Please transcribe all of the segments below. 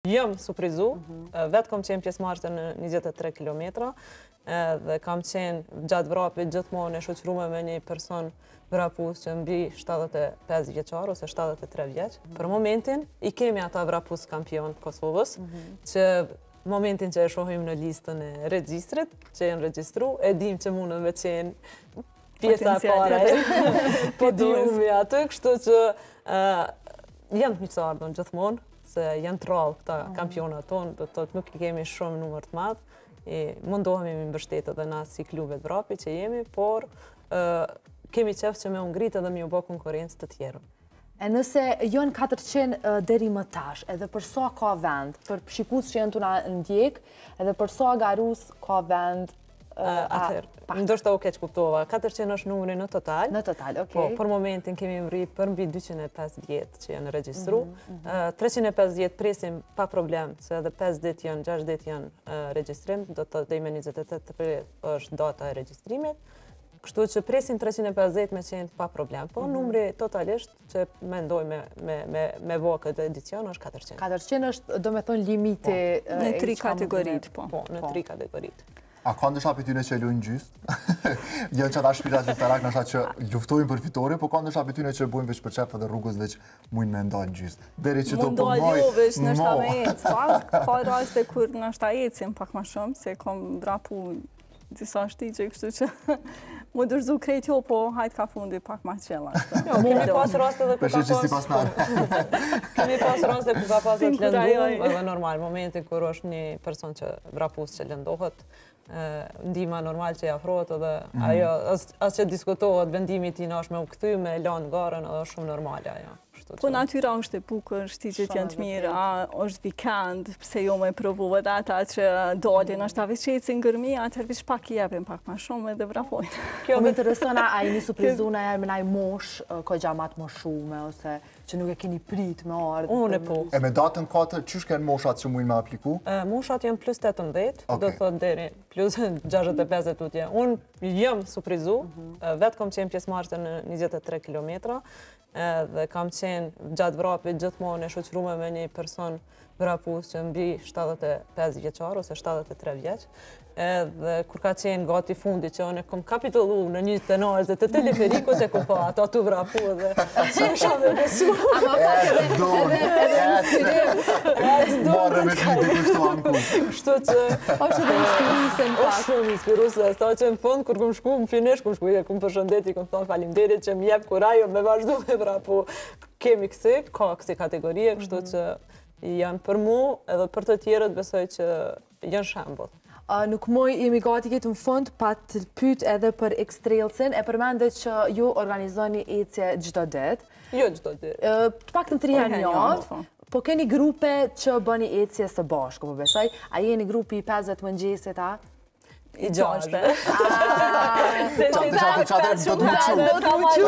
Jam surprizu, mhm. vetë kom qenë pjesëmarrëse në 23 km, dhe kam qenë gjatë vrapit gjithmonë e shoqërume me një person vrapus që mbi 75 vjeçar ose 73 vjeç. Mhm. Për momentin, i kemi ata vrapus kampion të Kosovës, mhm. që momentin që e shohim në listën e regjistrit, që janë regjistru, e dim që mundën me qenë pjesa e parë e podiumi aty, kështu që janë të mirëseardhun gjithmonë, se janë të rrallë këta mm. kampionat tonë, do të thotë nuk i kemi shumë numër të madh, i mundohemi me mbështet edhe na si klubet vrapit që jemi, por kemi qef që me u ngrit edhe me ju bo konkurrencë të tjerë. E nëse janë 400 deri më tash, edhe për sa ka vend, për shikues që janë tu na ndjek, edhe për sa garus ka vend Atëherë, ndoshta u keqkuptova, 400 është numri në total. Në total, okej. Po, për momentin kemi mri për mbi 250 që janë regjistru. 350 mhm. presim pa problem, se edhe 5 dit janë, 6 dit janë regjistrim, do të thotë deri me 28 prill është data e regjistrimit. Kështu që presim 350 me qenë pa problem, po mhm. numri totalisht që mendoj me, me, me, me bo këtë edicion është 400. 400 është, do me thonë, limiti... Po. Në tri kategoritë, po. Po, në po. tri kategoritë. A ka ndoshta prej tyne që e lujnë gjysë? Janë qata shpirtat luftarak, ndoshta që luftojnë për fitore, po ka ndoshta prej tyne që e bojnë veç për qef edhe rrugës veç mujnë me ndalë gjysë. Deri që të po moj... Mundoj jo, veç ndoshta me ecë pak, ka raste kur ndoshta ecim pak ma shumë, se kom vrapu disa shtigje, kështu që m'u dorëzu krejt jo, po hajt ka fundi pak ma qela. Jo, kemi pas raste dhe ku ka pas... Kemi pas raste ku ka pas të lëndu, edhe normal, momentin kur është një person që vrapus që lëndohet, ndihma normal që i afrohet edhe mhm. ajo, as që diskutohet, vendimi i tij është me u kthy, me lanë garën, edhe është shumë normale ajo. Po natyra është e bukur, shtigjet janë të mira, është vikend, pse jo me provu edhe ata që dalin, është ta veç që ecin Gërmi, atëherë veç pak i jepin pak ma shumë edhe vrapojnë. Kjo po më intereson, a jeni surprizu najherë me naj moshë, kogja ma të moshume, ose që nuk e keni prit me ardhë. Unë po. E me datën 4, qysh janë moshat që mujnë me apliku? Moshat janë plus 18, do të thotë deri plus 65 e tutje. Unë jam surprizu, mhm. vetë kom qenë pjesëmarrëse në 23 km, Edhe kam qenë gjatë vrapit gjithmonë e shoqërume me një person vrapus që mbi 75 vjeçar ose 73 vjeç. Edhe kur ka qenë gati fundi që unë kom kapitullu në një të naltë të teleferikut e kom pa ata tu vrapu edhe s'mujsha me besu. Ama pak edhe edhe edhe Marrë me të një kështu Kështu që... është edhe inspiruese në fakt. Është shumë inspiruese, sa që në fund, kur kum shku në finish, kum shku, e kum përshëndet, i kum thonë faleminderit që më jep kurajo me vazhdu me vrapu. Kemi kësi, ka kësi kategorie, kështu mhm. që janë për mu edhe për të tjerët besoj që janë shembull. Nuk muj, jemi gati këtë në fund, pa të pyt edhe për X-Trailsin, e përmende që ju organizoni ecje çdo ditë. Jo çdo ditë. Të paktën tri herë në javë, po. po keni grupe që bëni ecje së bashku, po besoj, a jeni grupi i 5 të mëngjesit, a? I gjashtë. Qatë, qatë, qatë, do të më qu. Do të më qu.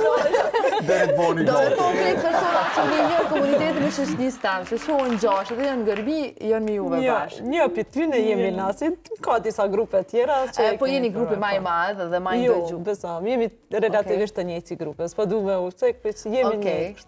Deri të boni Do të thonë krejt personat që një një komunitetin e shoqënisë tamë, që çohen gjashtë dhe janë Gërmi, janë me juve bashkë. Një prej tyne jemi na, si ka disa grupe tjera. Po jeni grupi ma i madh dhe ma i dëgju. Jo, besom, jemi relativisht të njëjtë si grupe, s'po du me u cek, për që jemi një.